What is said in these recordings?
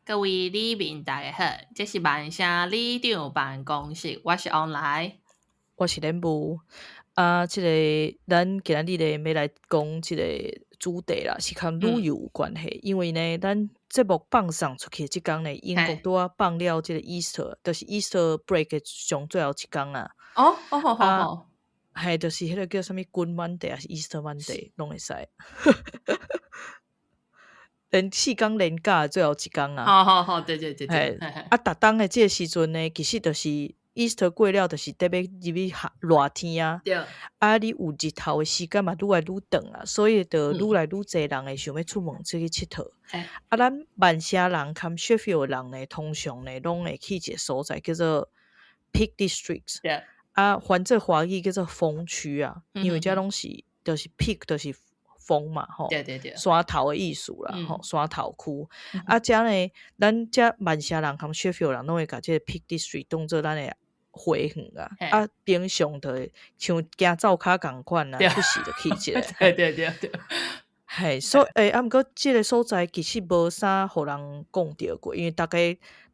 各位里民大家好，這是曼城里長辦公室，我是王來，我是連武。啊，這個咱今仔日咧欲來講這個主題啦，是佮旅遊有關係。因為呢，咱節目放送出去這工呢，英國拄仔放了這個 Easter，就是 Easter break 的上最後一工啊。哦，哦好好好。嘿，就是彼個叫啥物 Good Monday 還是 Easter Monday，攏會使。連四工連假最後一工啊。好好好，對對對對。啊，逐冬的這個時陣呢，其實就是 Easter 過了，就是得欲入去熱天啊。啊，你有日頭的時間嘛，愈來愈長啊，所以就愈來愈濟人會想欲出門出去𨑨迌。啊，咱曼城人含 Sheffield 的人呢，通常呢，攏會去一個所在叫做 Peak District。啊，翻做華語叫做峰區啊，因為這攏是就是 peak 就是峰嘛，吼，對對對，山頭的意思啦，吼，山頭區。啊，遮呢，咱遮曼城人含 Sheffield 人攏會共這個 Peak District 當做咱的花園啊。啊，平常就會像行灶跤仝款啊，不時就去一下。對對對對。嘿，所以欸，啊，毋過這個所在其實無啥予人講著過，因為逐家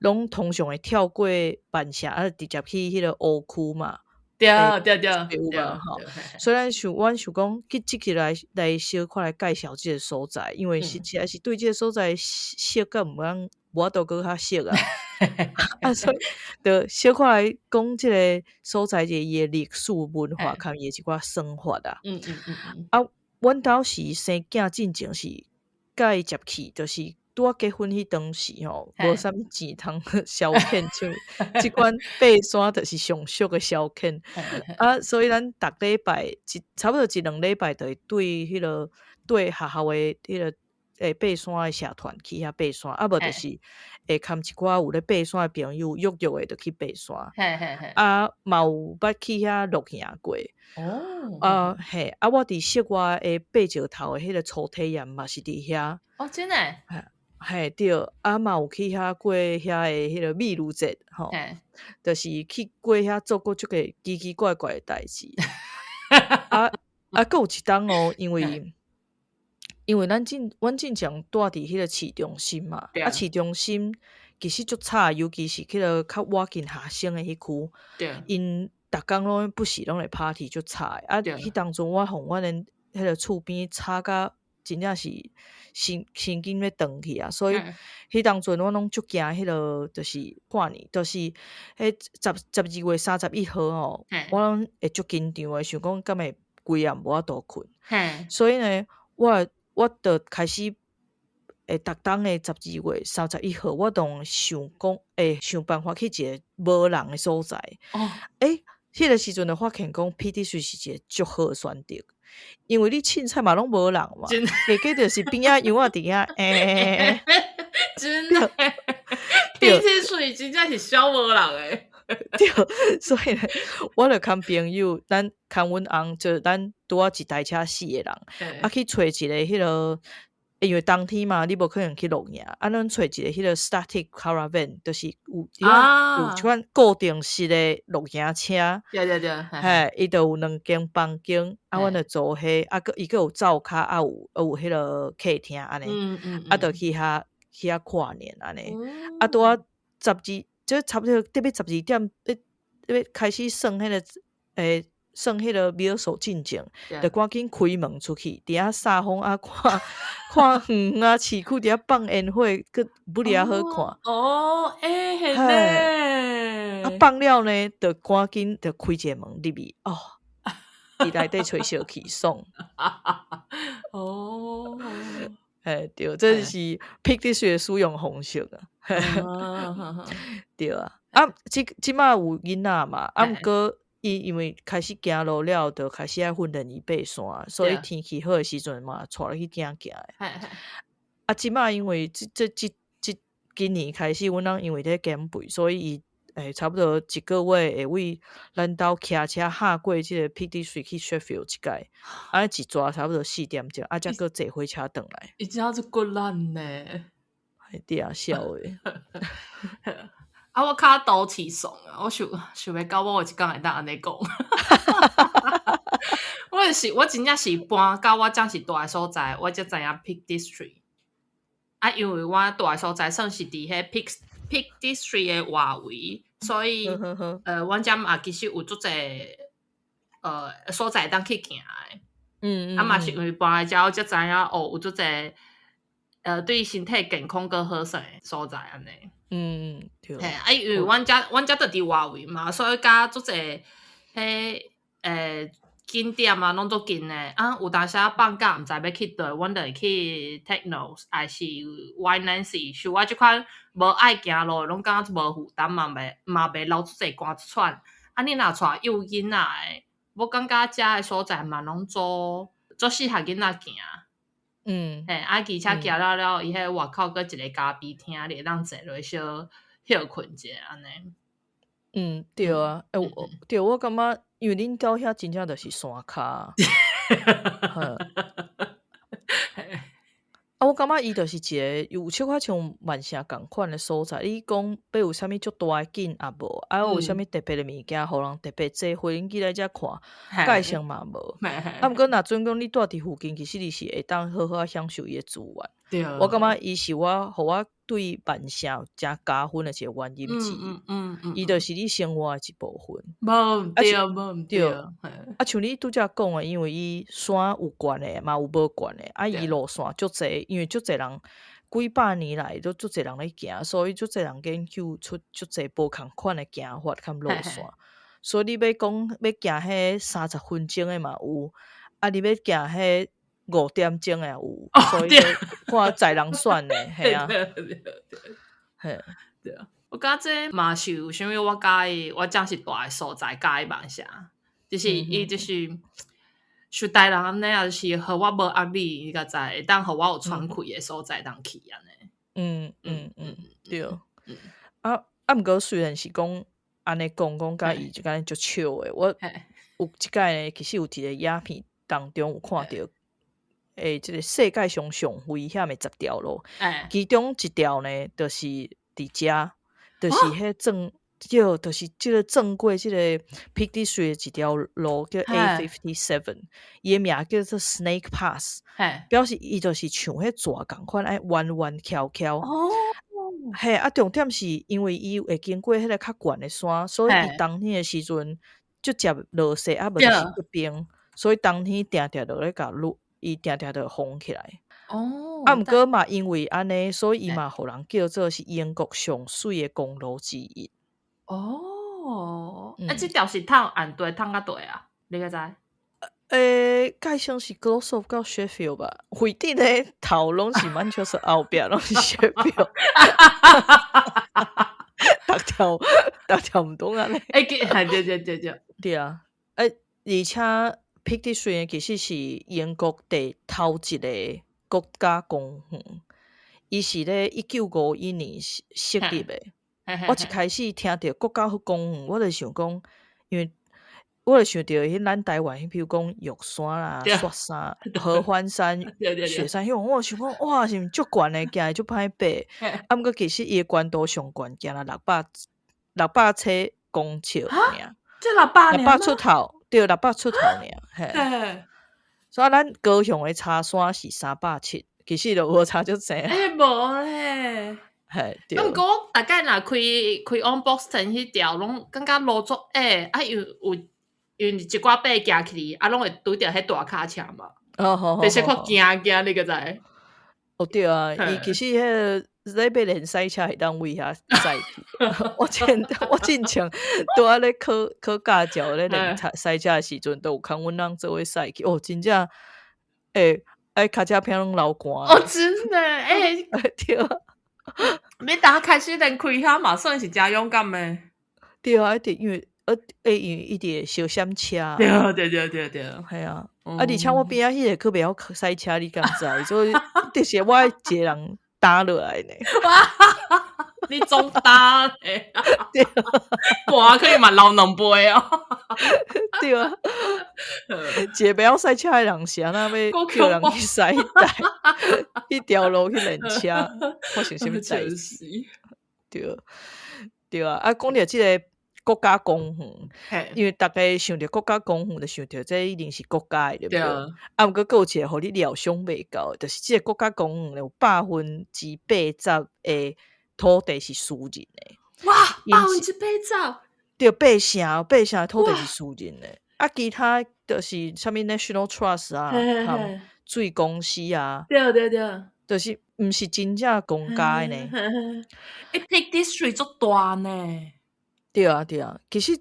攏通常會跳過曼城，啊，直接去彼個烏區嘛。對對對，有嘛吼，所以咱想，阮想講，去這個來來小可來介紹這個所在，因為實在是對這個所在熟甲毋通無法度閣較熟啊。啊，所以就小可來講這個所在者伊的歷史文化，佮伊的一寡生活啊。啊，阮兜是生囝進前是佮伊接去，就是拄仔結婚彼當時吼，無啥物錢通消遣，像這款爬山就是上俗的消遣。啊，所以咱逐禮拜一差不多一兩禮拜就會對彼個對學校的彼個爬山的社團去遐爬山，啊無就是會含一寡有咧爬山的朋友約約的就去爬山。啊，嘛有捌去遐露營過。啊嘿，啊我佇室外的爬石頭的彼個初體驗嘛是佇遐。哦，真的？嘿，對，啊嘛有去遐過遐的彼個美女節吼，就是去過遐做過足個奇奇怪怪的代誌。啊啊，閣有一冬哦，因為阮進前住佇彼個市中心嘛，啊市中心其實足吵，尤其是彼個較倚近學生的彼區，𪜶逐工攏不時攏會 party 足吵的。啊，彼當陣我予阮的彼個厝邊吵甲真正是神經欲斷去啊！所以彼當陣我攏足驚彼個，就是跨年，就是彼12月31號吼，我攏會足緊張的，想講敢會規暗無法度睏。所以呢，我就開始會逐冬的十二月三十一號，我都想講會想辦法去一個無人的所在。欸，彼個時陣就發現講 Peak District 是一個足好的選擇。因為你凊彩嘛攏無人嘛，加加就是邊仔羊仔佇遐，欸，真的，Peak District 真正是小無人的。對，所以呢，我就共朋友，咱共阮翁，就咱拄仔一台車四個人，啊去揣一個彼個，因為冬天嘛，你無可能去露營，啊，咱揣一個彼個 static caravan，就是有有這款固定式的露營車，嘿，伊就有兩間房間，啊，阮就租彼，啊，閣伊閣有灶跤，啊有彼個客廳按呢，啊，就去遐跨年按呢，啊，拄仔十二，這差不多得欲12點，欲開始算彼個，算彼個秒數進前，就趕緊開門出去，佇遐掃風啊，看看遠遠啊，市區佇遐放煙火，閣不離好看。哦，欸，嘿呢。啊，放了呢，就趕緊就開一個門入去，哦，佇內底吹小氣爽。嘿，對，這是 Peak District 的使用方式啊。對啊，啊，這擺有囡仔嘛，啊，毋過伊因為開始行路了，就開始愛訓練伊爬山，所以天氣好的時陣嘛，帶伊去行行的。啊，這擺因為這這這這今年開始，阮翁因為咧減肥，所以伊差不多一個月會為咱兜騎車跨過這個 Peak District 去 Sheffield 一擺，啊，一逝差不多4點鐘，啊，才閣坐火車轉來。伊真正足骨力呢。對啊，痟的。啊，我較都市爽啊！我想欲到我有一工會當按呢講。我就是我真正是搬到我暫時蹛的所在，我才知影 Peak District。啊，因為我住的所在算是佇彼 Peak District 的外圍，所以阮遮嘛其實有足濟所在會當去行的。啊嘛是因為搬來遮後才知影哦，有足濟對身體健康閣好勢的所在按呢。對。嘿，啊，因為阮遮就佇外圍嘛，所以佮足濟彼景點啊，攏足近的。啊，有當時仔放假毋知欲去佗，阮就會去 Technos，抑是 White Nancy。像我這款無愛行路，攏感覺足無負擔嘛，袂嘛袂流足濟汗足喘。啊，你若帶幼囡仔的，我感覺遮的所在嘛，攏足足適合囡仔行。嘿，啊，而且行了了，伊彼外口閣一個咖啡廳，你會當坐落小歇睏一下按呢。嗯，對啊，欸，我對，我感覺，因為恁兜遐真正就是山跤。啊，我感覺伊就是一個有小可像曼城仝款的所在。你講欲有啥物足大的景也無，啊，有啥物特別的物件，予人特別坐飛機來遮看，蓋性嘛無。啊，毋過若準講你住佇附近，其實你是會當好好仔享受伊的資源。我感覺伊是我，予我對曼城誠加分的一個原因之一。伊就是你生活的一部分。無毋對，無毋對。啊，像你拄才講的，因為伊山有懸的，嘛有無懸的。啊，伊路線足濟，因為足濟人幾百年來都足濟人咧行，所以足濟人研究出足濟無仝款的行法佮路線。所以你欲講欲行彼30分鐘的嘛有，啊，你欲行彼5點鐘的也有，所以看載人選的，嘿啊。嘿。對啊，我感覺這嘛是有啥物我佮意，我正是住的所在佮意曼城，就是伊就是像台南按呢，就是予我無壓力，你敢知？會當予我有喘氣的所在當去按呢。對。啊啊，毋過雖然是講按呢講講，佮伊就敢若足笑的，我有一擺呢，其實有一個影片當中有看著。欸，這個世界上上危險的10條路，其中一條呢，就是佇遮，就是彼轉，對，就是這個轉過這個 Peak District 的一條路叫 A57，伊的名叫做 Snake Pass，表示伊就是像彼蛇仝款，愛彎彎翹翹。嘿，啊，重點是因為伊會經過彼個較懸的山，所以伊冬天的時陣就捷落雪，啊，無就是結冰，所以冬天定定就咧共路。伊定定就封起來。哦，啊，毋過嘛，因為按呢，所以伊嘛予人叫做是英國上媠的公路之一。哦，啊，這條是通按對通較對啊？你敢知？欸，蓋像是 Glossop 到 Sheffield 吧？會頂的頭攏是曼徹斯特，後壁攏是 Sheffield。逐條逐條毋同按呢。欸，對對對對。對啊，欸，而且。Peak District 其實是英國第頭一個國家公園，伊是咧1951年設立的。我一開始聽著國家公園，我就想講，因為我就想著彼咱台灣，彼比如講玉山啦、雪山、合歡山、雪山，彼種我想講，哇，是毋足懸的，行會足歹爬。啊，毋過其實伊的懸度上懸，行了600尺公尺爾。這六百 600出頭。對，600出頭爾，嘿。所以咱高雄的柴山是370，其實就無差足濟。欸，無咧。嘿，對。毋過我大概若開開往 Boston 彼條，攏感覺路足矮，啊，又有因為一寡爬行起來，啊，攏會拄著彼大卡車嘛。哦，好好。就是較驚驚，你敢知？哦，對啊，伊其實彼個咧欲練賽車會當為遐賽去。我之前拄仔咧考考駕照咧練賽車的時陣，都有看阮翁做伙賽去。哦，真正，欸，欸，跤車片攏流汗。哦，真的，欸，對啊。你當開始練開遐嘛，算是誠勇敢的。對啊，一定因為，欸，因為一直會相閃車。對對對對對，嘿啊。啊，而且我邊仔彼個閣袂曉賽車，你敢知？所以就是我一個人擔落來呢。你總擔嘞？對，汗可以嘛流兩杯哦。對啊，一個袂曉賽車的人是按怎欲叫人去駛彼台彼條路去練車，發生啥物代誌？對對啊，啊，講著這個國家公園，因為逐家想著國家公園，就想著這一定是國家的，對毋對？啊，毋過閣有一個予你料想袂到的，就是這個國家公園有80%的土地是私人的。哇，80%？對，八成的土地是私人的，啊，其他就是啥物 National Trust 啊，水公司啊，就是毋是真正公家的呢。欸，Peak District 足大呢。對啊，對啊，其實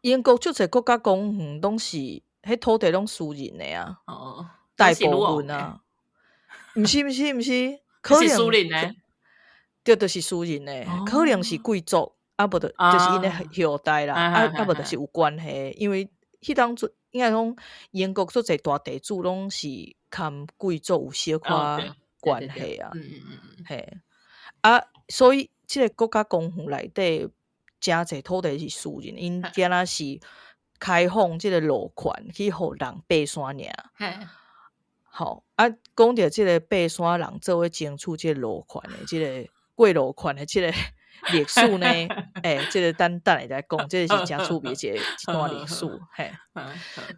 英國足濟國家公園攏是，彼土地攏私人的啊。大部分啊。毋是毋是毋是，可能是私人的。對，就是私人的，可能是貴族，啊無就是𪜶的後代啦，啊無就是有關係，因為彼當陣應該講英國足濟大地主攏是含貴族有小可關係啊。嘿，啊，所以這個國家公園內底誠濟土地是私人，𪜶敢若是開放這個路權去予人爬山爾。吼，啊，講著這個爬山人做伙爭取這個路權的這個過路權的這個歷史呢，欸，這個等等下來講，這個是誠趣味一段歷史，嘿。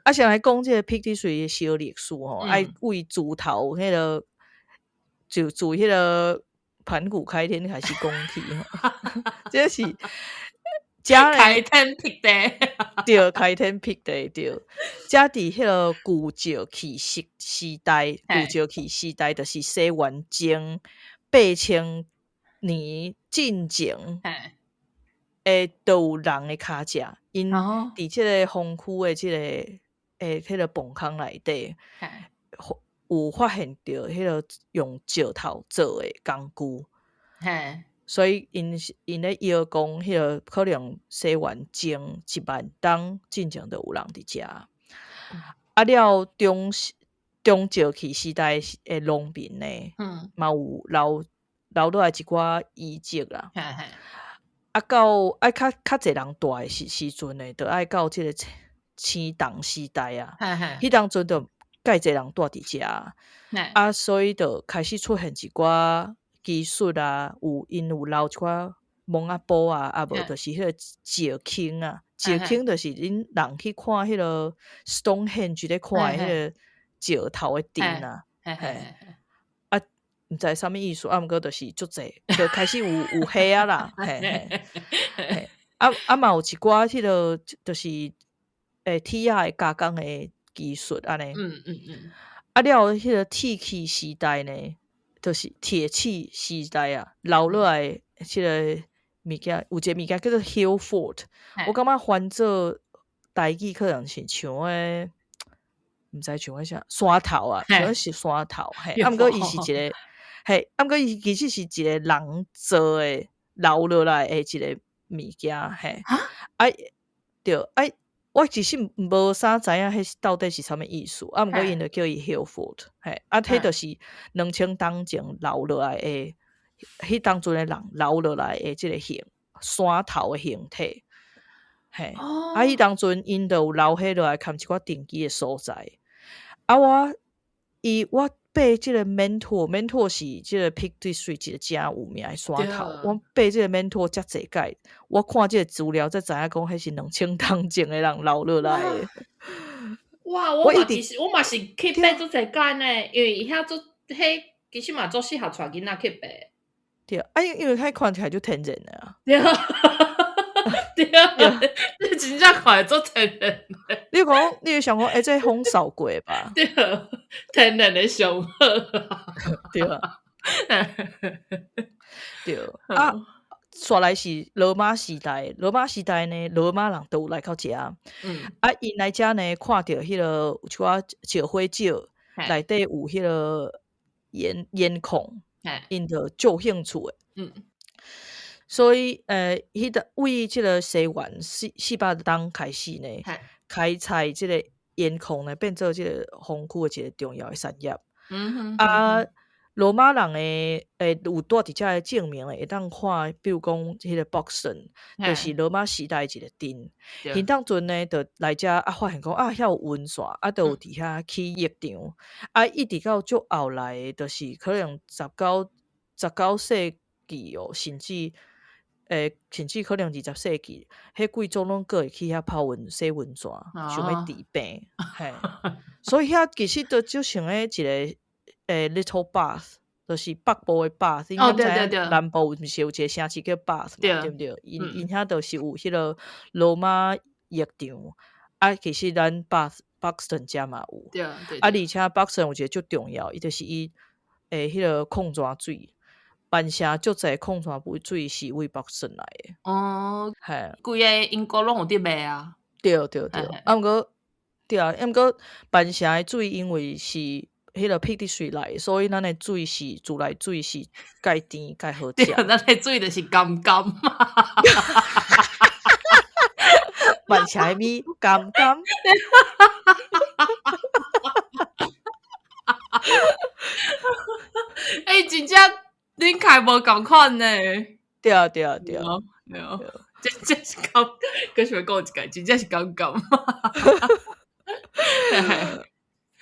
啊，先來講這個 Peak District 的小歷史吼，愛為自頭彼個就自彼個盤古開天開始講起吼，這是開天闢地，對，開天闢地對。遮佇彼個舊石器時代，舊石器時代就是西元前8000年進前，會都有人的跤跡，𪜶佇這個峰區的這個彼個墓坑內底，有發現著彼個用石頭做的工具。所以𪜶咧臆講，彼個可能西元前1萬冬進前就有人佇遮。啊了中石器時代的農民呢，嘛有留落來一寡遺跡啦。啊，到愛較濟人住的時陣呢，就愛到這個青銅時代啊。彼當陣就蓋濟人住佇遮。啊，所以就開始出現一寡技術啊，有𪜶有留一寡墓仔埔啊，啊無就是彼個石坑啊，石坑就是恁人去看彼個 Stonehenge 咧看的彼個石頭的陣啊，嘿，啊，毋知啥物意思，啊，毋過就是足濟，就開始有彼仔啦，嘿嘿，嘿，啊啊嘛有一寡彼個就是鐵仔的加工的技術按呢，啊了彼個鐵器時代呢，就是鐵器時代啊，留落來這個物件，有一個物件叫做 Hill Fort，我感覺翻做台語可能是像彼，毋知像彼啥山頭啊，像是山頭，嘿，啊，毋過伊是一個，嘿，啊，毋過伊其實是一個人做的留落來的一個物件，嘿，啊，對，啊，我其實無啥知影彼到底是啥物意思，啊，毋過𪜶就叫伊 Hill Fort，嘿，啊，彼就是2000冬前留落來的，彼當陣的人留落來的這個形山頭的形體，嘿，啊，彼當陣𪜶就有留彼落來，含一寡定居的所在。啊，我爬這個 Mam Tor，Mam Tor 是這個 Peak District 一個誠有名的山頭。我爬這個 Mam Tor 遮濟擺，我看這個資料才知影講，彼是2000冬前的人留落來的。哇！我嘛其實我嘛是去爬足濟擺呢，因為伊遐足彼其實嘛足適合帶囡仔去爬。對，啊，因為彼看起來就天然的啊。對啊，對啊，你真正看足天然的。你講，你會想講，欸，這風掃過吧？對，天然的上好。對啊，對啊，煞來是羅馬時代，羅馬時代呢，羅馬人都有來到遮。啊，𪜶來遮呢，看著彼個有一寡石灰石內底有彼個鹽礦，𪜶就足興趣的。所以，彼個為這個西元400冬開始呢，開採這個鹽礦呢，變做這個峰區的一個重要的產業。啊，羅馬人的有蹛佇遮的證明會當看，比如講彼個 Buxton，就是羅馬時代一個鎮。彼當陣呢，就來遮啊，發現講啊，遐有溫泉，啊，就有佇遐起浴場。啊，一直到足後來，就是可能19世紀哦，甚至甚至可能20世紀，彼貴族攏閣會去遐泡溫洗溫泉，想欲治病，嘿。所以遐其實都就像彼一個Little Bath，就是北部的 Bath。你敢知影南部毋是有一個城市叫 Bath 嘛？對毋對？𪜶𪜶遐就是有彼個羅馬浴場，啊，其實咱 Bath Buxton 遮嘛有。啊，而且 Buxton 有一個足重要，伊就是伊彼個礦泉水。曼城足濟礦泉水是為 Buxton 來的。哦，嘿，規个英國攏有佇賣啊。對對對，啊，毋過對啊，毋過曼城的水因為是彼個 Peak District 來的，所以咱的水是自來水是蓋甜蓋好食。咱的水就是甘甘。曼城的味甘甘。欸，真正。恁開無仝款呢？對啊對啊對啊，對啊，真正是甘，閣想欲講一擺，真正是甘甘。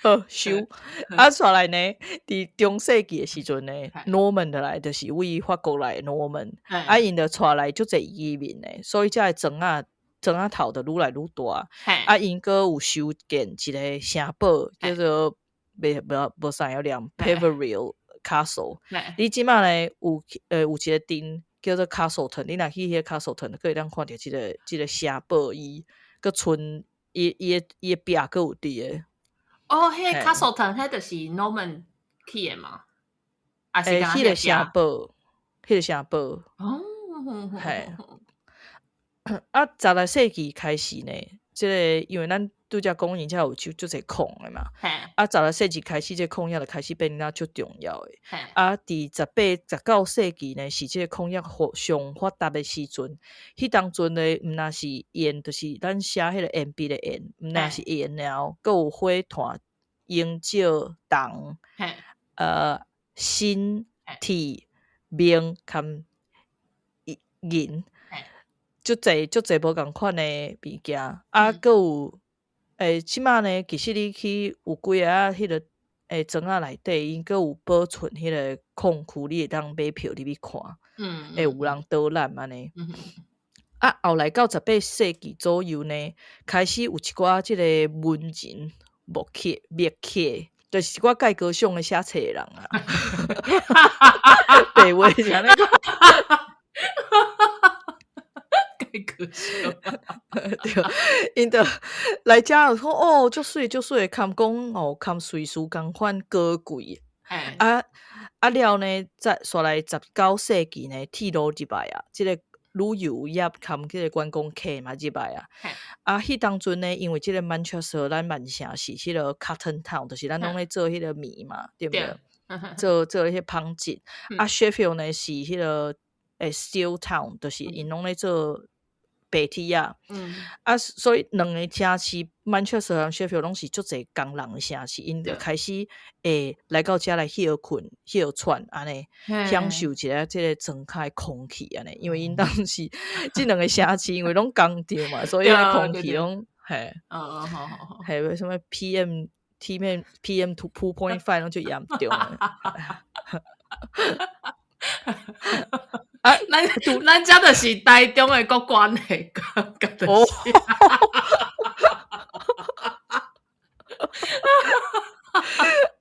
好收，啊，紲來呢，佇中世紀的時陣呢，Norman 就來，就是為法國來的 Norman，啊，𪜶就帶來足濟移民的，所以才會莊仔莊仔頭就愈來愈大。啊，𪜶閣有修建一個城堡，叫做袂無無啥會曉念 Peveril Castle，你這馬呢有有一個鎮叫做 Castleton，你若去彼個 Castleton，閣會當看著這個城堡，伊閣剩伊的壁閣有佇个。哦，彼個 Castleton，彼就是 Norman 起的嘛？還是彼個城堡，彼個城堡。哦，嘿。啊，16世紀開始呢，這個因為咱拄才講，𪜶遮有足濟礦的嘛。啊，16世紀開始，這個礦業就開始變得足重要的。啊，佇18、19世紀呢，是這個礦業上發達的時陣。彼當陣呢，毋若是鹽，就是咱寫彼個鉛筆的鉛，毋若是鹽爾，閣有火炭、螢石、銅、鋅、鐵、錳含銀，足濟足濟無仝款的物件。啊，閣有。這馬呢，其實你去有幾个彼個莊仔內底，𪜶閣有保存彼個礦區，你會當買票入去看，會有人導覽按呢。啊，後來到18世紀左右呢，開始有一寡這個文人墨客、墨客，就是一寡蓋高尚的寫冊的人啊。白話是按呢講。可笑，對，𪜶就來遮就講哦，足媠足媠，堪講哦，堪瑞士仝款高貴。啊啊了呢，再紲來19世紀呢，鐵路入來啊，這個旅遊業含這個觀光客嘛入來啊。啊，彼當陣呢，因為這個曼徹斯特咱曼城是彼個 Cotton Town，就是咱攏咧做彼個棉嘛，對毋對？做彼個紡織。啊，Sheffield 呢是彼個Steel Town，就是𪜶攏咧做白鐵仔。啊，所以兩個城市，曼徹斯特和 Sheffield 攏是足濟工人的城市，𪜶就開始會來到遮來歇睏、歇喘按呢，享受一下這個莊跤的空氣按呢，因為𪜶當時這兩個城市因為攏工廠嘛，所以空氣攏嘿，哦，好好好，嘿，啥物 PM、PM、PM 2.5攏足嚴重的。啊，咱遮就是台中的國關的，感覺就是。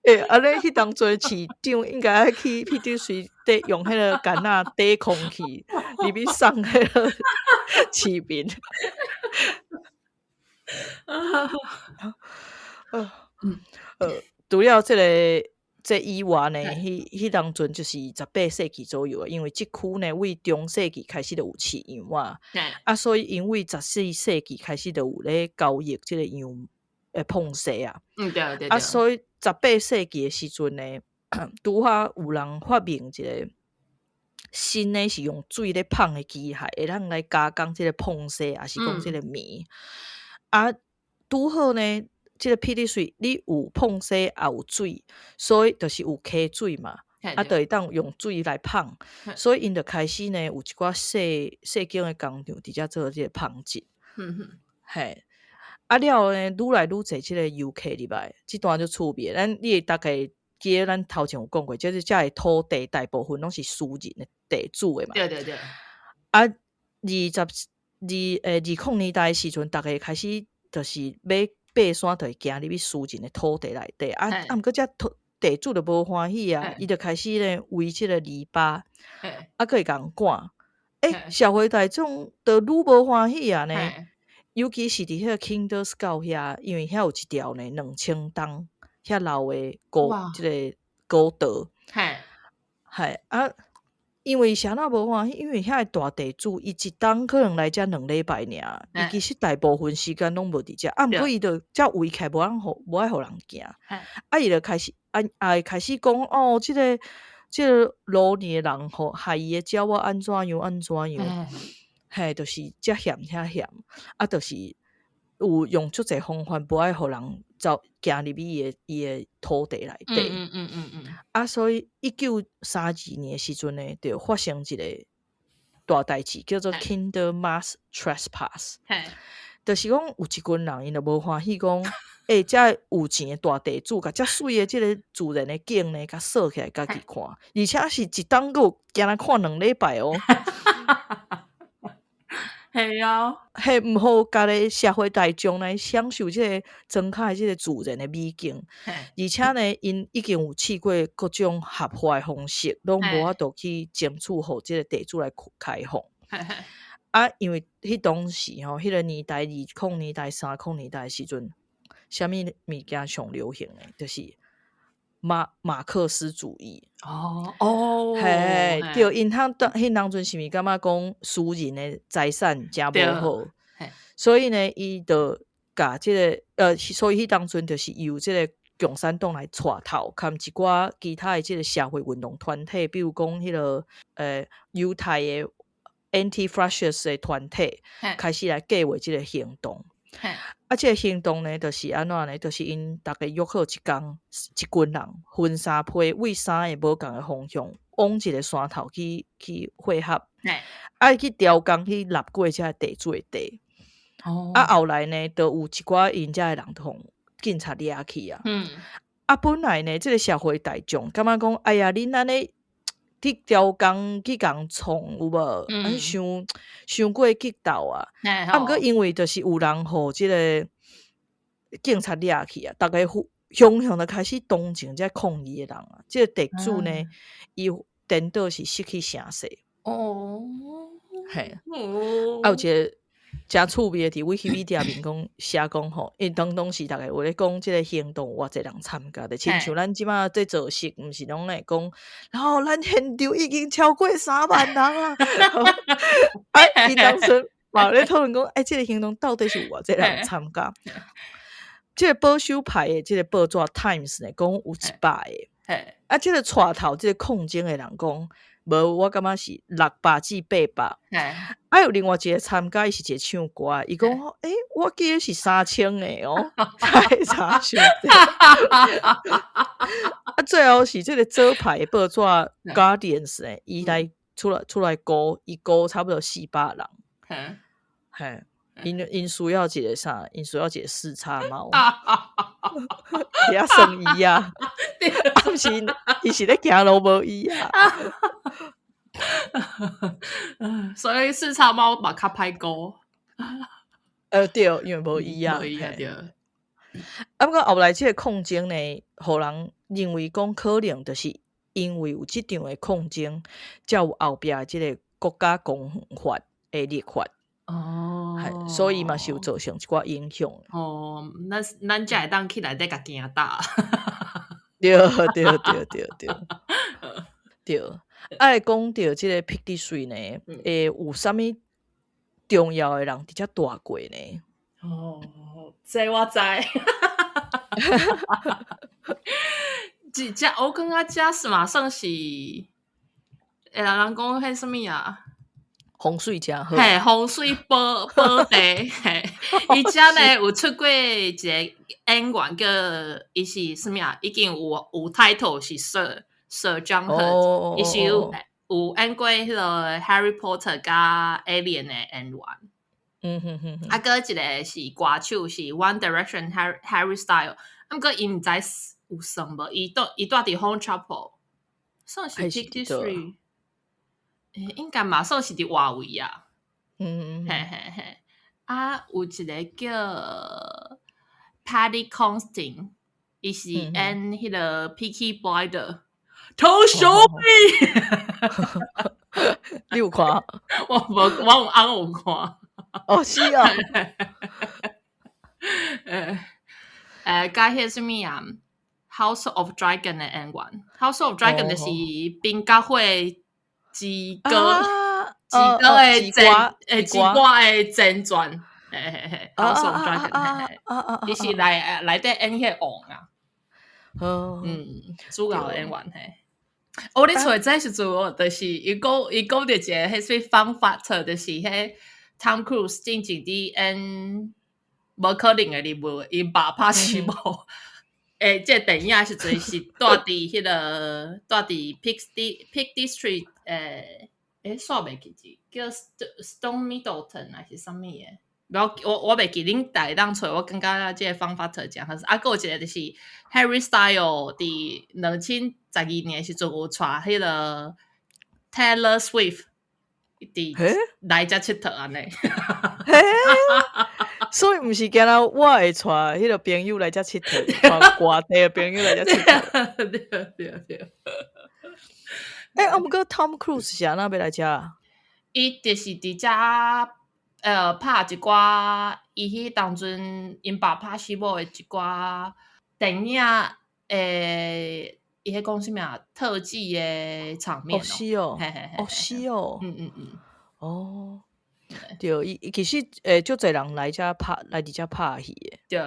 欸，按呢，彼當陣市長應該愛去彼陣時底用彼個罐仔底空氣入去送彼個市民。除了這個。這以外呢，彼當陣就是18世紀左右，因為這區呢，為中世紀開始就有飼羊仔，啊，所以因為14世紀開始就有咧交易這個羊的膨糞啊，對對。啊，所以18世紀的時陣呢，拄好有人發明一個新的是用水咧膨的機械，會當來加工這個膨糞，抑是講這個棉。啊，拄好呢。這個霹靂水，你有膨糞也有水，所以就是有溪水嘛，啊，就會當用水來膨，所以𪜶就開始呢，有一寡細細間的工廠佇遮做這個紡織。嘿，啊了呢，愈來愈濟這個遊客入來，這段就趣味。咱你會大概記得咱頭前有講過，就是遮的土地大部分攏是私人的地主的嘛。對對對。啊，20年代的时阵，逐家开始就是欲爬山，就会行入去私人的土地內底。啊，毋過這土地主就無歡喜啊，伊就開始咧圍這個籬笆，啊，閣會共人趕。欸，社會大眾就愈無歡喜啊呢。尤其是佇彼個 Kinder Scout 遐，因為遐有一條呢2000冬遐老的古這個古道。嘿啊，因為啥那無歡喜？因為遐个大地主，伊一冬可能來遮2禮拜爾，伊其實大部分時間攏無佇遮。啊，毋過伊就遮圍起來，無愛予人行。啊，伊就開始啊啊，開始講哦，這個老年的人吼，害伊的鳥仔按怎樣按怎樣，嘿，就是遮嫌遐嫌，啊，就是有用足濟方法，無愛予人走行入去伊的土地內底。啊，所以1932年的時陣呢，就發生一個大代誌，叫做 Kinder Mass Trespass。就是講有一群人，𪜶就無歡喜講，欸，遮有錢的大地主，共遮媠的這个自然的景呢，共鎖起來，家己看，而且是一冬閣有敢若看2禮拜哦。係啊，嘿，毋予家己社會大眾來享受這个莊跤的這个自然的美景，而且呢，𪜶已經有試過各種合法的方式，攏無法度去爭取予這个地主來開放。啊，因為彼當時吼，彼個年代20年代、30年代的時陣，啥物物件上流行的，就是馬克思主義。嘿，對，𪜶通當彼當陣是毋是感覺講私人的財產誠無好，所以呢，伊就共這个所以彼當陣就是由這個共產黨來帶頭，含一寡其他的這個社會運動團體，比如講彼个猶太的 anti-fascist 的團體，開始來計劃這個行動。啊，這個行動呢，就是按怎呢？就是𪜶逐家約好一工，一群人分三批，為三个無仝的方向，往一个山頭去會合。啊，去刁工去獵過這个地主的地。啊，後來呢，就有一寡𪜶遮的人就予警察掠去啊。啊，本來呢，這个社會大眾感覺講，哎呀，恁按呢去刁工去共創有無？按呢傷傷過激鬥啊！啊，毋過因為就是有人予這个警察掠去啊，逐家雄雄就開始同情這抗議的人啊。這个地主呢，伊顛倒是失去聲勢。嘿。啊，有一个誠趣味的，佇 Wikipedia 面講寫講吼，因當時逐家有咧講這个行動有偌濟人參加，就親像咱這馬咧造勢，毋是攏會講，然後咱現場已經超過3萬人啊！啊，𪜶當陣嘛有咧討論講，欸，這个行動到底是有偌濟人參加？這个保守派的這个報紙 Times 呢，講有100個。啊，這个帶頭這个抗爭的人講，無，我感覺是600至800。啊，有另外一个參加，伊是一個唱歌，伊講，欸，我記得是3000個哦，太差傷濟。啊，最後是這个左派的報紙 Guardians 呢，伊來出來估，伊估差不多400人。嘿，𪜶需要一个啥？𪜶需要一個視察貓，佇遐算伊啊，啊，毋是，伊是咧行路無椅仔。所以視察貓嘛較歹估。對，因為無椅仔。無椅仔對。啊，毋過後來這个抗爭呢，予人認為講可能就是因為有這場的抗爭，才有後壁這个國家公園法的立法。所以嘛是有造成一寡影響。哦，咱才會當去內底共驚膽。對對對對對。對，啊，講著這个 Peak District 呢，會有啥物重要的人佇遮蹛過呢？哦，這我知。這這我感覺這是嘛算是，欸，人講彼啥物啊？風水誠好。嘿，風水寶地。嘿，伊遮呢有出過一个演員叫伊是啥物啊？已經有 title 是 Sir John Hurt，伊是有演過彼个 Harry Potter 佮 Alien 的演員。啊，閣一个是歌手是 One Direction Harry Styles，啊，毋過伊毋知有算無？伊住佇 Home Chapel，算是 Peak District。應該嘛算是佇外圍啊。嘿嘿嘿。啊，有一個叫 Paddy Considine，伊是演彼個 Peaky Blinder，頭手臂。你有看？我無，我有翁有看。哦，是哦。佮彼個啥物啊？House of Dragon 的演員，House of Dragon 就是冰甲火之歌，之歌的前，之歌的前傳。嘿嘿嘿，House of Dragon，嘿嘿，伊是內底演彼個王啊。主角演員嘿。哦，你揣這時陣，就是伊講著一个彼啥方法冊，就是彼 Tom Cruise 進前佇演無可能的任務，𪜶爸拍死某。這個電影時陣是住佇彼個住佇 Peak District，煞袂記住，叫 Stone Middleton 還是啥物的？我袂記，恁逐會當揣，我感覺這個方法冊誠好。啊，閣有一個就是 Harry Styles 佇2012年時陣有帶彼個 Taylor Swift 佇來遮𨑨迌按呢。嘿，所以毋是干焦我會帶彼個朋友來遮𨑨迌，帶外地的朋友來遮𨑨迌。對對對。啊，毋過 Tom Cruise 是按怎欲來遮？伊就是佇遮拍一寡，伊彼當陣𪜶爸拍死某的一寡電影，伊彼講啥物啊？特技的場面。哦，是哦，嘿嘿嘿，哦，是哦，哦，對，伊其實足濟人來遮拍，來佇遮拍戲的。對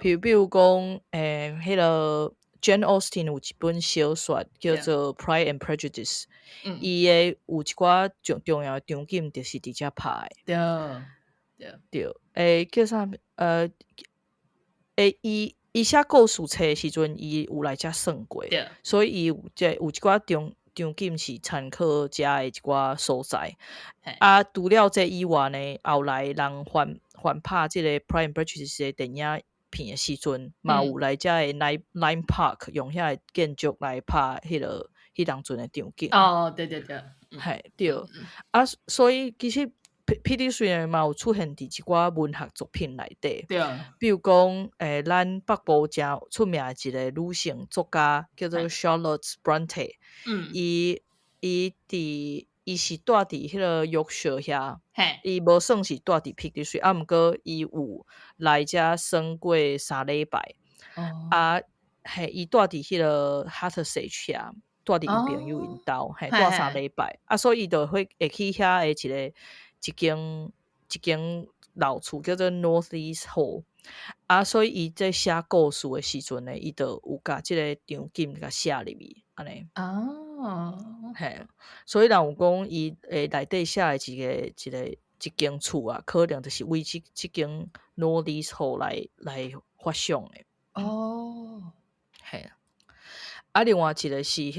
對。比如講，彼個 Jane Austen 有一本小說叫做《Pride and Prejudice》，伊的有一寡重要的場景就是佇遮拍的。對對。對，叫啥？伊寫故事冊的時陣，伊有來遮算過，所以伊有一寡場景是參考遮的一寡所在。啊，除了這以外呢，後來人翻拍這個《Pride and Prejudice》的電影片的時陣，嘛有來遮的 Lyme Park 用遐个建築來拍彼當陣的場景。哦，對對對。嘿，對。啊，所以其實 Peak District 嘛有出現佇一寡文學作品內底。比如講，咱北部誠出名的一個女性作家叫做 Charlotte Bronte。伊是住佇彼個 Yorkshire 遐，伊無算是住佇 Peak District，啊，毋過伊有來遮耍過3禮拜。啊，嘿，伊住佇彼個 Hathersage 遐，住佇𪜶朋友𪜶兜，嘿，住三禮拜。啊，所以伊就會去遐的一間老厝叫做 North Lees Hall。啊，所以伊在寫故事的時陣呢，伊就有共這個場景共寫入去，按呢。嘿，所以人有講伊內底寫的一間厝啊，可能就是為這間 North Lees Hall 來發想的。嘿。啊，另外一個是彼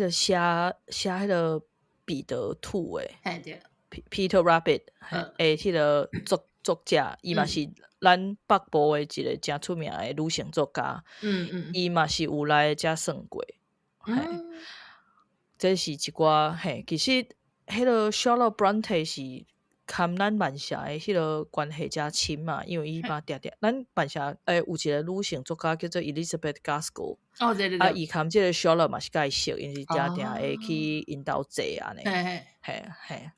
個寫彼個彼得兔的，Peter Rabbit，的彼個作者，伊嘛是咱北部的一個誠出名的女性作家。伊嘛是有來遮耍過。嘿，這是一寡嘿，其實彼個 Charlotte Bronte 是佮咱曼城的彼個關係誠深嘛，因為伊嘛定定，咱曼城有一個女性作家叫做 Elizabeth Gaskell。哦，對對對。啊，伊佮這個 Charlotte 嘛是佮伊熟，𪜶是定定會去𪜶兜坐按呢。嘿嘿。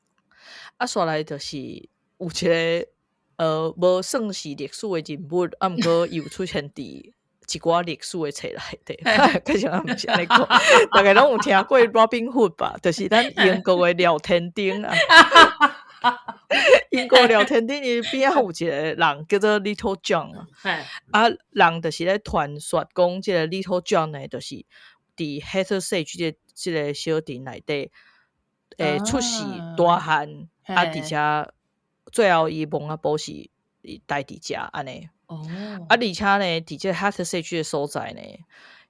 啊，煞來就是有一個無算是歷史的人物，啊，毋過伊有出現佇一寡歷史的冊內底，其實我毋是按呢講，逐家攏有聽過 Robin Hood 吧？就是咱英國的廖添丁啊。英國廖添丁伊邊仔有一個人叫做 Little John 啊，啊，人就是咧傳說講，這個 Little John 呢，就是佇 Hathersage 這個小鎮內底，出世大漢，啊，佇遮最後伊墓仔埔是待佇遮按呢。啊，而且呢，佇這個 Hathersage 的所在呢，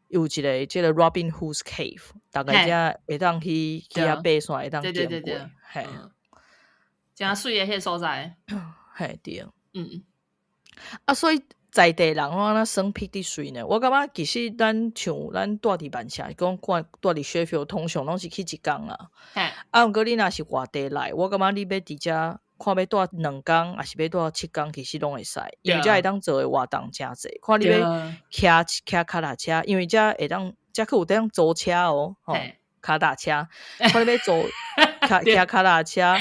有一個這個 Robin Hood's Cave，逐家遮會當去遐爬山，會當經過。嘿。誠媠的彼個所在。嘿，對。啊，所以在地人攏按怎耍 Peak District 呢？我感覺其實咱像咱住佇曼城，講看住佇 Sheffield，通常攏是去一工啊。啊，毋過你若是外地來，我感覺你欲佇遮看欲蹛2工，抑是欲蹛7工，其實攏會使，因為遮會當做的活動誠濟。看你欲騎騎跤踏車，因為遮會當遮閣有當租車哦，吼，跤踏車，看你欲租騎騎跤踏車，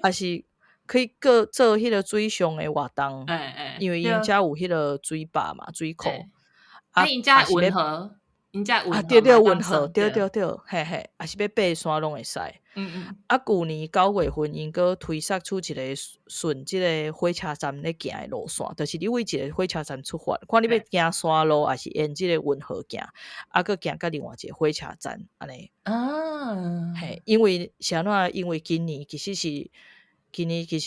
抑是可以閣做彼个水上的活動，因為𪜶遮有彼个水壩嘛，水庫。啊，𪜶遮運河，𪜶遮運啊，對對，運河，對對對，嘿嘿，抑是欲爬山攏會使。啊，舊年9月份，𪜶閣推設出一个順這个火車站咧行的路線，就是你對一个火車站出發，看你欲行山路，抑是沿這个運河行，啊，閣行到另外一个火車站，按呢。嘿，因為是按怎？因為今年其實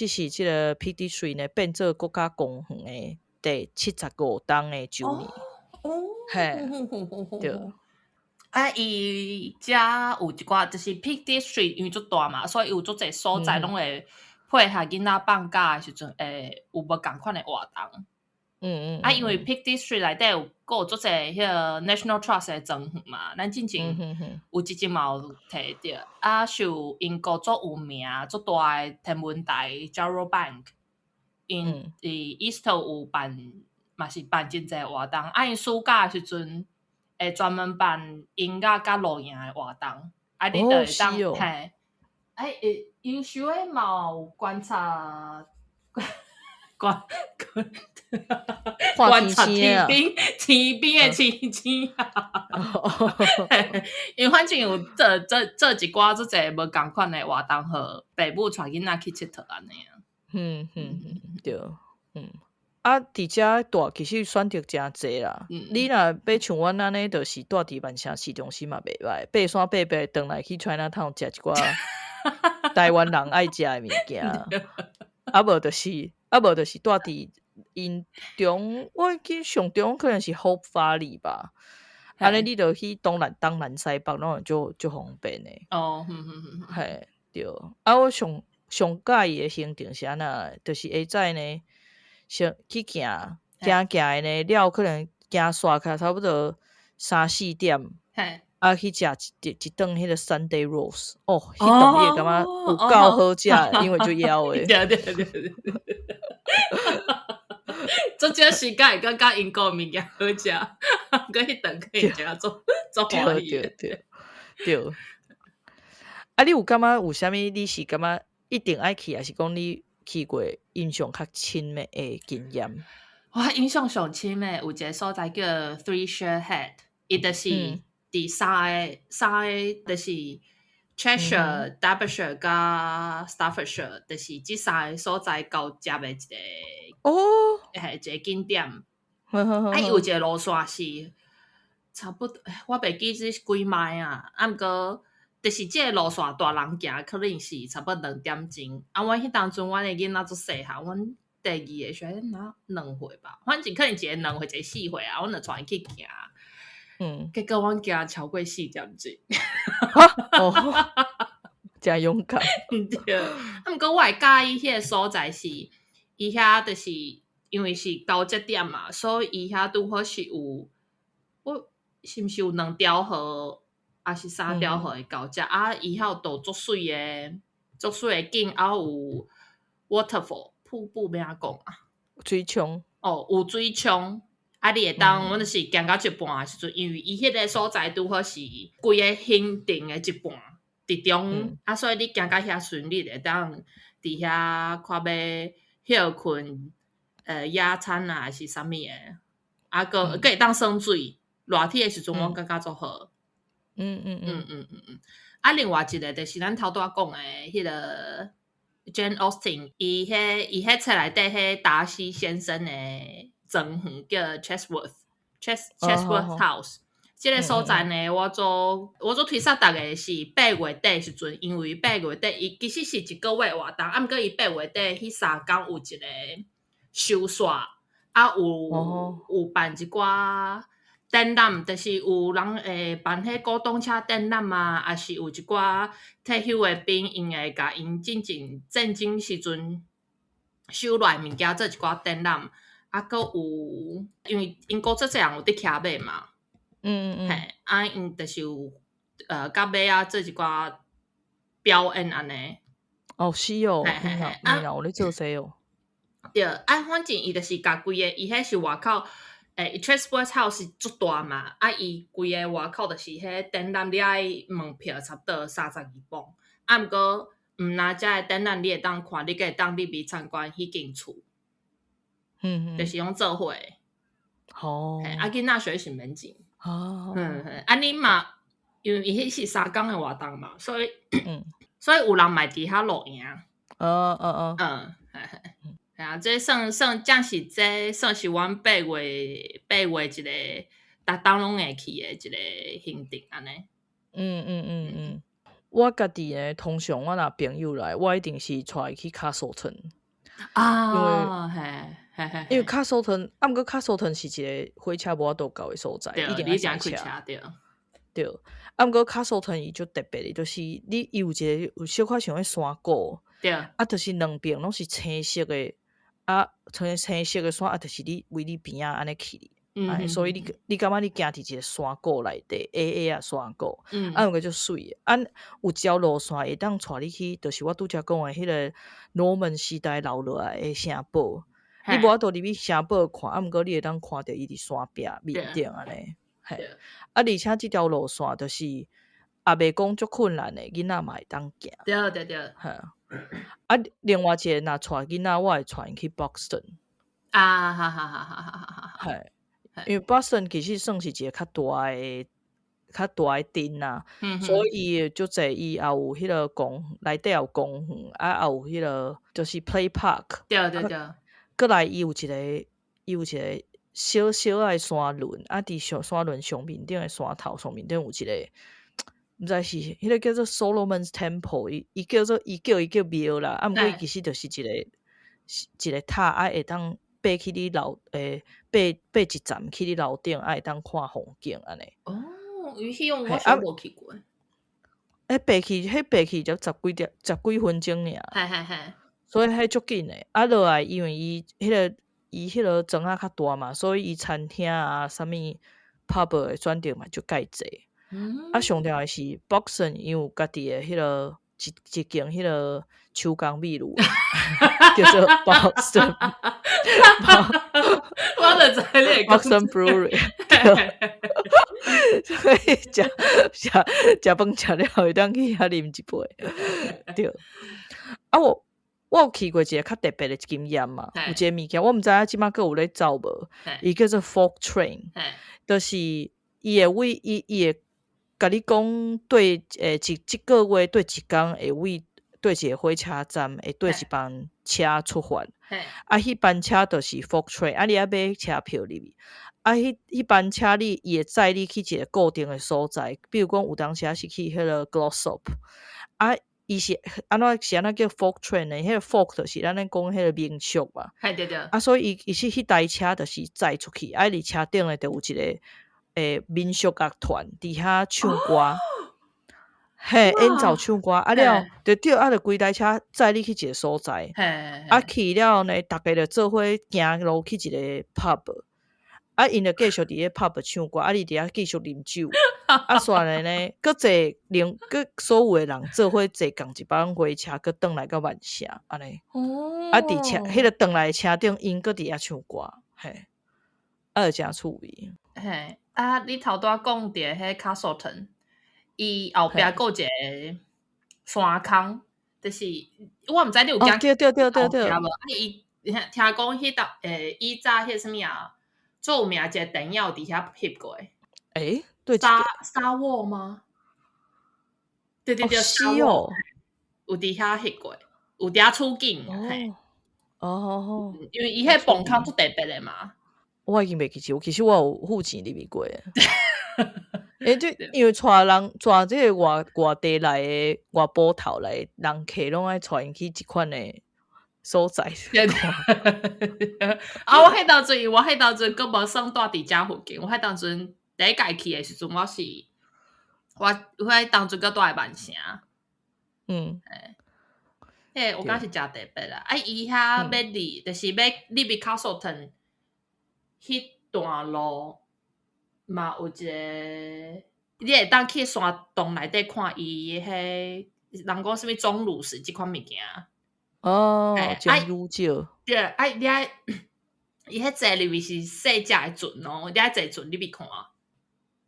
是這个 Peak District 呢變做國家公園的第75冬的周年。嘿，對。啊，伊遮有一寡，就是 Peak District 因為足大嘛，所以有足濟所在攏會配合囡仔放假的時陣，會有無仝款的活動。啊，因為 Peak District 內底有閣有足濟彼个 National Trust 的莊園嘛，咱進前有一集嘛有提著。啊，像英國足有名、足大的天文台 Jodrell Bank，𪜶佇 Easter 有辦，嘛是辦真濟活動。啊，𪜶暑假的時陣會專門辦音樂佮露營的活動。啊，你就會當嘿，哎，優秀的嘛有觀察。觀觀察天邊的星星啊，因為反正有做做做一寡足濟無仝款的活動，予爸母帶囡仔去𨑨迌按呢啊。嗯嗯嗯，對，嗯。啊，佇遮蹛其實選擇誠濟啦。你若欲像阮按呢，就是蹛佇曼城市中心嘛袂䆀，爬山爬爬轉來去 Chinatown 食一寡台灣人愛食的物件。啊無就是蹛佇𪜶中，我記上中可能是 Hope Valley 吧。按呢你就去東南東南西北攏會足足方便的。嘿，對。啊，我上上佮意的行程是按怎？就是下早呢，先去行行行的呢，了可能行煞起來差不多三四點。啊，去食一頓彼个 Sunday roast，哦，彼頓你會感覺有夠好食，因為足枵的。對對對對。足少時間會感覺英國物件好食，閣彼頓可以食足足歡喜。對對對。啊，你有感覺有啥物？你是感覺一定愛去，抑是講你去過印象較深的經驗？我印象上深的有一个所在叫 Three Shire Head，伊就是佇三个，就是 Cheshire、Derbyshire 佮 Staffordshire，就是這三个所在交接的一个嘿，一个景點。啊，伊有一个路線是差不多，我袂記這是幾邁啊，啊，毋過就是這個路線大人行可能是差不多2點鐘。啊，阮彼當陣阮的囡仔足細漢，阮第二个時陣若2歲吧，反正可能一个2歲，一個4歲啊，阮就帶𪜶去行。結果阮行超過4點鐘。哦，誠勇敢。對，啊，毋過我會佮意彼个所在是，伊遐就是因為是交接點嘛，所以伊遐拄好是有，我是毋是有兩條河，抑是三條河的交接？啊，伊遐有倒足媠的，足媠的景，啊有 waterfall 瀑布欲按怎講啊？水涌。哦，有水涌。啊，你會當，阮就是行到一半的時陣，因為伊彼个所在拄好是規个行程的一半，佇中，啊，所以你行到遐時陣，你會當佇遐看欲歇睏，野餐啊，抑是啥物的，啊，閣閣會當耍水。熱天的時陣，阮感覺足好。啊，另外一个就是咱頭拄仔講的彼个 Jane Austen，伊彼冊內底彼達西先生的莊園叫 Chatsworth House。這个所在呢，我足推薦逐家是8月底時陣，因為八月底伊其實是一個月活動，啊，毋過伊八月底彼3工有一个修紲，啊有辦一寡展覽，就是有人會辦彼古董車展覽啊，抑是有一寡退休的兵，𪜶會共𪜶進前戰爭時陣收來物件做一寡展覽。啊，閣有，因為英國足濟人有佇騎馬嘛，嘿，啊，𪜶就是有佮馬仔做一寡表演按呢。哦，是哦，嘿嘿，啊，有咧做這哦。對，啊，反正伊就是共規个，伊彼是外口，Chatsworth House 足大嘛，啊，伊規个外口就是彼展覽，你愛門票差不多32磅，啊，毋過毋若遮的展覽你會當看，你閣會當入去參觀彼間厝。就是攏做伙。啊，囡仔學是免錢。啊，你嘛，因為伊彼是3工的活動嘛，所以有人嘛會佇遐露營。嘿嘿，嘿啊，這算算正是這算是阮八月一个逐冬攏會去的一个行程按呢。我家己呢，通常我若朋友來，我一定是帶伊去 Castleton。因為 Castleton，啊，毋過 Castleton 是一個火車無法度到的所在，一定愛開車。對，啊，毋過 Castleton 伊足特別的，就是你伊有一個有小可像彼山谷，啊，就是兩邊攏是青色的，啊，青青色的山，啊，就是你圍你邊仔按呢去，所以你感覺你行佇一個山谷內底，矮矮仔山谷，啊，毋過足媠的，啊，有一條路線會當帶你去，就是我拄才講的彼個羅曼時代留落來的城堡。你無法度入去城堡看，啊，毋過你會當看著伊佇山壁面頂按呢，嘿，啊，而且這條路線就是也袂講足困難的，囡仔嘛會當行。嘿，啊，另外一個若帶囡仔，我會帶𪜶去 Buxton。嘿，因為 Buxton 其實算是一個較大的鎮啊，所以足濟伊也有彼個公內底也有公園，啊，也有彼個就是 play park。閣來伊有一個小小仔的山崙，啊，佇上山崙上面頂的山頭上面頂有一個，毋知是彼個叫做 Solomon's Temple，伊叫伊叫廟啦，啊，毋過伊其實就是一個塔，啊，會當爬去你樓，爬一層去你樓頂，啊，會當看風景按呢。哦，伊彼種我煞無去過。彼爬去才十幾點，十幾分鐘爾。所以彼足緊的，啊，落來因為伊彼個莊仔較大嘛，所以伊餐廳啊，啥物 pub 的選擇嘛足蓋濟。啊，上重要的是 Buxton 伊有家己的彼個一間彼個手工美祿，叫做 Buxton。我就知你會講 Buxton Brewery。所以食飯食了會當去遐啉一杯。對。啊，我有去過一個較特別的經驗嘛，有一個物件，我毋知影這擺閣有咧走無？伊叫做 Folk Train，就是伊會為伊伊會共你講對一個月對一工會為對一個火車站會對一班車出發，啊，彼班車就是 Folk Train，啊，你愛買車票入去，啊，彼班車你伊會載你去一個固定的所在，比如講有當時是去彼個 Glossop，啊。伊是按怎是按怎叫 folk train 呢？彼個 folk 就是咱咧講彼個民俗嘛。啊，所以伊是彼台車就是載出去，啊，佇車頂咧就有一個民俗樂團佇遐唱歌，嘿，演奏唱歌，啊了，就對，啊，就規台車載你去一個所在，啊，去了呢，逐家就做伙行路去一個 pub，啊，𪜶就繼續佇咧 pub 唱歌，啊，你佇遐繼續啉酒，啊，煞來呢，閣坐另閣所有的人做伙坐仝一班火車，閣轉來到曼城，按呢。啊，佇車彼個轉來的車頂，𪜶閣佇遐唱歌，嘿，啊，就誠趣味。嘿，啊，你頭拄仔講著彼 Castleton，伊後壁閣有一個山空，就是我毋知你有行後壁無？啊，伊聽講彼搭以早彼啥物啊？最有名一個電影有佇遐翕過。對，沙沃嗎？對對對，是哦，有佇遐翕過，有佇遐取景。因為伊彼磅空足特別的嘛。我已經袂記得，其實我有付錢入去過。就因為帶人帶這個外地來的外埔頭來人客，攏愛帶𪜶去這款的所在。啊！我彼當陣閣無算住佇遮附近。我彼當陣第一屆去的時陣，我彼當陣閣住佇曼城。彼個我感覺是誠特別啦。啊，伊遐欲入，就是欲入去 Castleton。彼段路嘛有一个，你會當去山洞內底看伊彼人講啥物鐘乳石這款物件。哦，鐘乳石。對，啊，你愛伊彼坐入去是細隻的船哦，你愛坐船入去看。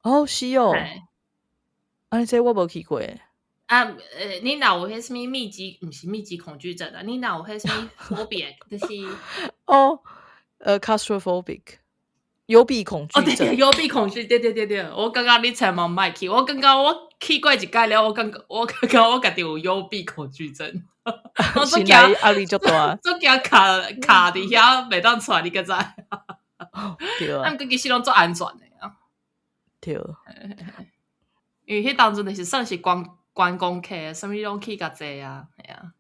哦，是哦。啊，這我無去過。啊，你若有彼啥物密集，毋是密集恐懼症啊，你若有彼啥物 phobia，就是哦，claustrophobic，幽閉恐懼症。哦，對對，幽閉恐懼，對對對對，我感覺你千萬莫去，我感覺我去過一擺了，我感覺我家己有幽閉恐懼症。我心理壓力足大，足驚卡卡佇遐袂當出來，你敢知？對啊。啊，毋過其實攏足安全的啊。對。因為彼當陣就是算是觀觀光客，啥物攏去較濟啊，嘿啊。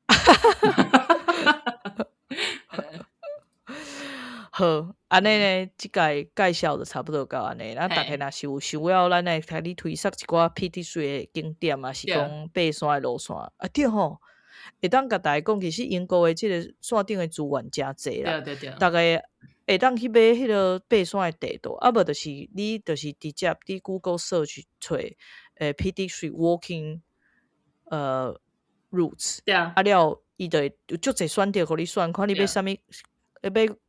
好，按呢呢，這擺介紹就差不多到按呢。咱逐家若是有想要咱來共你推捒一寡 Peak District 的景點啊，是講爬山的路線啊，對吼，會當共大家講，其實英國的這個山頂的資源誠濟啦。對對對。逐家會當去買彼個爬山的地圖，啊無就是你就是直接佇 Google search 揣Peak District walking routes，啊了，伊就會有足濟選擇，予你選，看你欲啥物，欲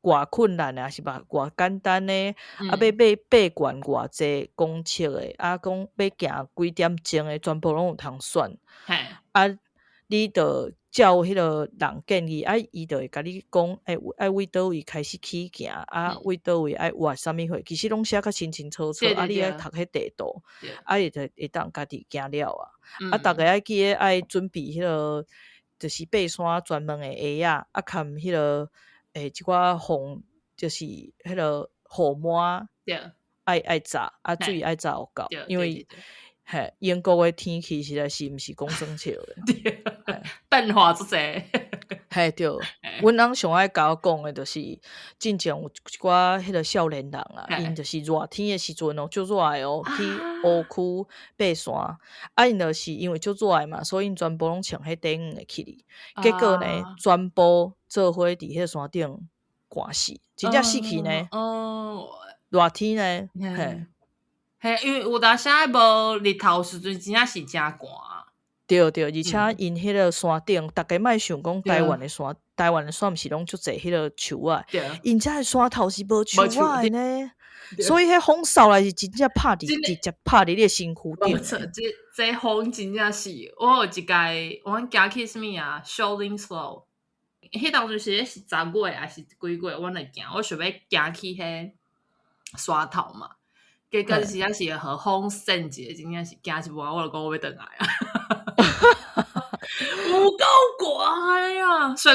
偌困難的，抑是偌簡單的，啊，欲爬懸偌濟公尺的，啊，講欲行幾點鐘的，全部攏有通選。啊，你就照彼個人建議，啊，伊就會共你講，欸，愛為佗位開始起行，啊，為佗位愛活啥物貨，其實攏寫較清清楚楚，啊，你愛讀彼地圖，啊，伊就會當家己行了啊。啊，逐家愛記得愛準備彼個，就是爬山專門的鞋仔，啊，含彼個一寡防，就是彼個雨帽，愛紮，啊，水愛紮有夠，因為嘿，英國的天氣實在是毋是講耍笑的，變化足濟。嘿對，阮翁上愛共我講的就是，進前有一寡彼個少年人啊，𪜶就是熱天的時陣哦，足熱的哦，去烏區爬山，啊，𪜶就是因為足熱的嘛，所以𪜶全部攏穿彼短的去哩，結果呢，全部做伙佇彼個山頂寒死，真正死去呢。熱天呢，嘿。嘿，因為有當時無日頭時陣，真正是誠寒。對對，而且𪜶彼個山頂，逐家莫想講台灣的山，台灣的山毋是攏足濟彼個樹仔，𪜶遮的山頭是無樹仔的呢，所以彼風掃來是真正拍佇直接拍佇你的身軀頂。無錯，這風真正是，我有一擺，阮行去啥物啊？Shouldwick，彼當陣是是10月抑是幾月？阮就行，我想欲行去彼山頭嘛。結果真正是予風扇一下，真正是行一半，我就講我欲轉來啊！有夠寒啊！雖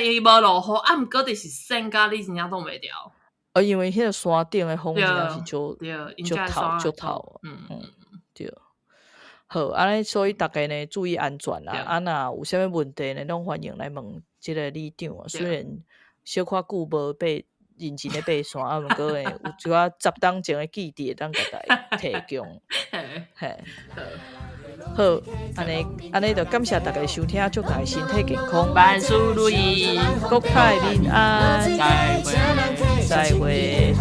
然伊無落雨，啊，毋過就是扇甲你真正擋袂牢。哦，因為彼個山頂的風真正是足足透足透，嗯，對。好，按呢，所以逐家呢注意安全啦。啊，若有啥物問題呢，攏歡迎來問這個里長啊。雖然小可久無爬認真咧爬山，啊，毋過呢，有一寡十冬前的記憶會當共大家提供。嘿，好，按呢按呢就感謝大家收聽，祝大家身體健康，萬事如意，國泰民安，再會，再會。